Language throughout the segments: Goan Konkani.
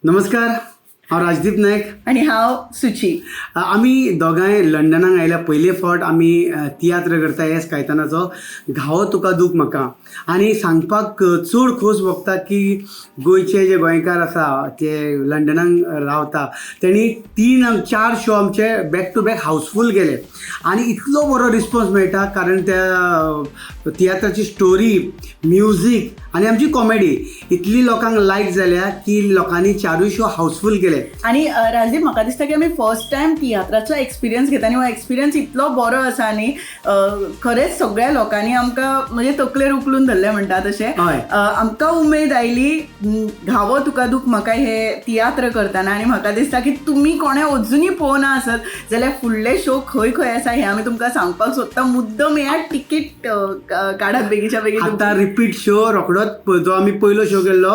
नमस्कार, हांव राजदीप नायक. आनी हांव सुची. आमी दोगांय लंडनाक आयल्या. पयले फावट आमी तियात्र करता एस कायतानाचो घावो तुका दूख म्हाका. आनी सांगपाक चड खोस भोगता की गोंयचे जे गोंयकार आसा ते लंडनाक रावता, तेणी तीन चार शो आमचे बॅक टू बॅक हाऊसफूल गेले आनी इतलो बरो रिस्पॉन्स मेळटा, कारण त्या तियात्राची स्टोरी, म्युजीक आनी आमची कॉमेडी इतली लोकांक लायक जाल्या की लोकांनी चारूय शो हाऊसफूल केले. आनी राजदीप, म्हाका दिसता की आमी फर्स्ट टायम तियात्राचो एक्सपिरियन्स घेता आनी हो एक्सपिरियन्स इतलो बरो आसा न्ही, खरेंच सगळ्या लोकांनी आमकां म्हणजे तकलेर उखलून धरलें म्हणटा तशें. आमकां उमेद आयली घावो तुका दूख म्हाका हे तियात्र करतना. आनी म्हाका दिसता की तुमी कोणें अजुनूय पळोवना आसत जाल्यार फुडले शो खंय खंय आसा हें आमी तुमकां सांगपाक सोदता. मुद्दम येयात, तिकीट काडात बेगीच्या बेगीन. आतां रिपीट शो रोखडोच, जो आमी पयलो शो केल्लो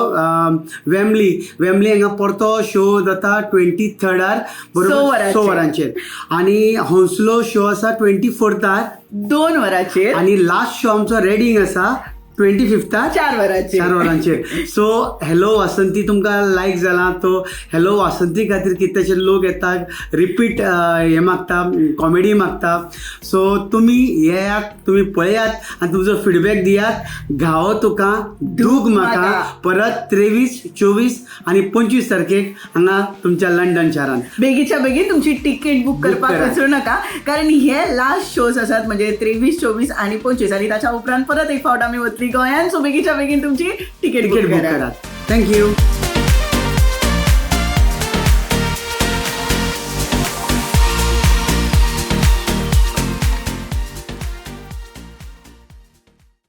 वेम्बली, वेम्बली हांगा परतो शो जाता 23rdर. स बरोबर. वरांचेर. 6 वरांचेर. आनी हौंसलो शो आसा 24थार 2 वरांचेर. आनी लास्ट शो आमचो रेडींग आसा 25थार 4 वरांचेर. 4 वरांचेर. सो हॅलो वासंती तुमकां लायक जाला तो हॅलो वासंती खातीर कितलेशे लोक येतात, रिपीट हे मागता, कॉमेडी मागता. सो तुमी येयात, तुमी पळयात आनी तुमचो फिडबॅक दियात. घावो तुका दूख म्हाका म्हाका. परत 23, 24 आनी 25 तारखेक हांगा तुमच्या लंडन शारांत. बेगीच्या बेगीन तुमची तिकीट बुक करपाक करात. विसरू नका, कारण हे लास्ट शोज आसात, म्हणजे 23, 24 आनी 25. आनी ताच्या उपरांत परत एक फावट आमी वतली गोंयान. सो बेगीच्या बेगीन तुमची तिकीट तिकीट बुक बूक करात. करात. Thank you.